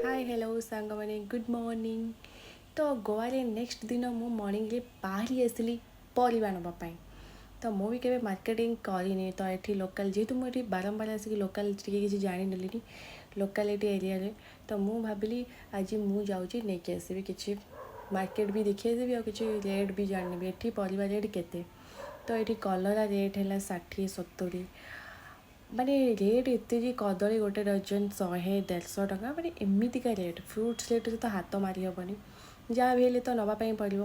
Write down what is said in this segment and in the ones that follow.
High, hello ସାଙ୍ଗମାନେ, good morning. ତ ଗୋଆରେ ନେକ୍ସଟ ଦିନ ମୁଁ ମର୍ଣ୍ଣିଂରେ ବାହାରି ଆସିଲି ପରିବା ନେବା ପାଇଁ। ତ ମୁଁ ବି କେବେ ମାର୍କେଟିଂ କରିନି। ତ ଏଠି ଲୋକାଲ୍, ଯେହେତୁ ମୁଁ ଏଠି ବାରମ୍ବାର ଆସିକି ଲୋକାଲ୍ ଟିକେ କିଛି ଜାଣିନେଲିନି ଲୋକାଲିଟି ଏରିଆରେ, ତ ମୁଁ ଭାବିଲି ଆଜି ମୁଁ ଯାଉଛି, ନେଇକି ଆସିବି କିଛି, ମାର୍କେଟ ବି ଦେଖି ଆସିବି ଆଉ କିଛି ରେଟ୍ ବି ଜାଣିନେବି, ଏଠି ପରିବା ରେଟ୍ କେତେ। ତ ଏଠି କଲରା ରେଟ୍ ହେଲା 60-70, ମାନେ ରେଟ୍ ଏତେ ଯେ କଦଳୀ ଗୋଟେ ଡଜନ 100-150 ଟଙ୍କା, ମାନେ ଏମିତିକା ରେଟ୍। ଫ୍ରୁଟ୍ସ ରେଟ୍ରେ ତ ହାତ ମାରି ହେବନି, ଯାହା ବି ହେଲେ ତ ନେବା ପାଇଁ ପଡ଼ିବ।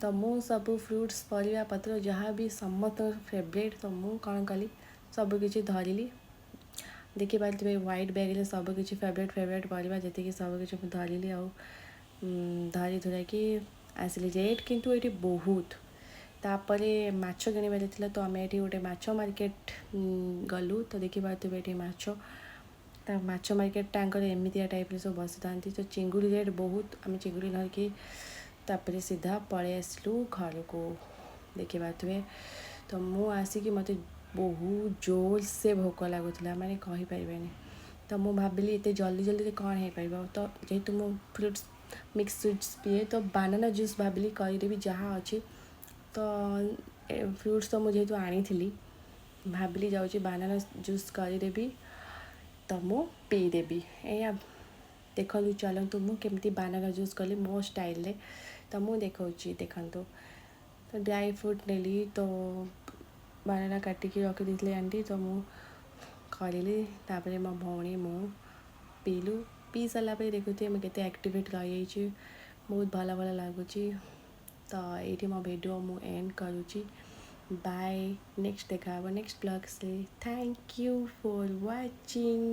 ତ ମୁଁ ସବୁ ଫ୍ରୁଟ୍ସ, ପରିବା ପତ୍ର ଯାହା ବି ସମସ୍ତଙ୍କର ଫେଭରେଟ୍, ତ ମୁଁ କ'ଣ କଲି, ସବୁକିଛି ଧରିଲି। ଦେଖିପାରୁଥିବେ, ହ୍ୱାଇଟ୍ ବ୍ୟାଗ୍ରେ ସବୁକିଛି ଫେଭରେଟ୍ ଫେଭରେଟ୍ ପରିବା ଯେତିକି, ସବୁକିଛି ମୁଁ ଧରିଲି ଆଉ ଧରି ଧୁରାକି ଆସିଲି। ରେଟ୍ କିନ୍ତୁ ଏଇଠି ବହୁତ। ତାପରେ ମାଛ କିଣିବାର ଥିଲା, ତ ଆମେ ଏଠି ଗୋଟେ ମାଛ ମାର୍କେଟ ଗଲୁ। ତ ଦେଖିପାରୁଥିବେ, ଏଠି ମାଛ, ତା ମାଛ ମାର୍କେଟ ତାଙ୍କର ଏମିତିଆ ଟାଇପ୍ରେ ସବୁ ବସିଥାନ୍ତି। ତ ଚିଙ୍ଗୁଡ଼ି ରେଟ୍ ବହୁତ। ଆମେ ଚିଙ୍ଗୁଡ଼ି ଧରିକି ତାପରେ ସିଧା ପଳେଇ ଆସିଲୁ ଘରକୁ। ଦେଖିପାରୁଥିବେ, ତ ମୁଁ ଆସିକି ମୋତେ ବହୁତ ଜୋରସେ ଭୋକ ଲାଗୁଥିଲା, ମାନେ କହିପାରିବେନି। ତ ମୁଁ ଭାବିଲି ଏତେ ଜଲ୍ଦି ଜଲ୍ଦିରେ କ'ଣ ହେଇପାରିବ? ତ ଯେହେତୁ ମୁଁ ଫ୍ରୁଟ୍ସ ମିକ୍ସ ଜୁସ୍ ପିଏ, ତ ବାନାନା ଜୁସ୍ ଭାବିଲି କରିଦେବି ଯାହା ଅଛି। ତ ଫ୍ରୁଟ୍ସ ତ ମୁଁ ଯେହେତୁ ଆଣିଥିଲି, ଭାବିଲି ଯାଉଛି ବାନାନା ଜୁସ୍ କରିଦେବି, ତ ମୁଁ ପିଇଦେବି। ଏଇଆ ଦେଖନ୍ତୁ, ଚାଲନ୍ତୁ ମୁଁ କେମିତି ବାନାନା ଜୁସ୍ କଲି ମୋ ଷ୍ଟାଇଲରେ, ତ ମୁଁ ଦେଖାଉଛି, ଦେଖନ୍ତୁ। ତ ଡ୍ରାଇ ଫ୍ରୁଟ୍ ନେଲି, ତ ବାନାନା କାଟିକି ରଖିଦେଇଥିଲେ ଆଣ୍ଟି, ତ ମୁଁ କରିଲି। ତାପରେ ମୋ ଭଉଣୀ, ମୁଁ ପିଇଲୁ। ପିଇ ସାରିଲା ପରେ ଦେଖୁଥିବେ, ମୁଁ କେତେ ଆକ୍ଟିଭେଟ୍ ରହିଯାଇଛି, ବହୁତ ଭଲ ଭଲ ଲାଗୁଛି। ତ ଏଇଠି ମୋ ଭିଡ଼ିଓ ମୁଁ ଏଣ୍ଡ କରୁଛି। ବାଏ, ନେକ୍ସଟ ଦେଖା ହେବ next ବ୍ଲଗ୍ସରେ। Thank you for watching.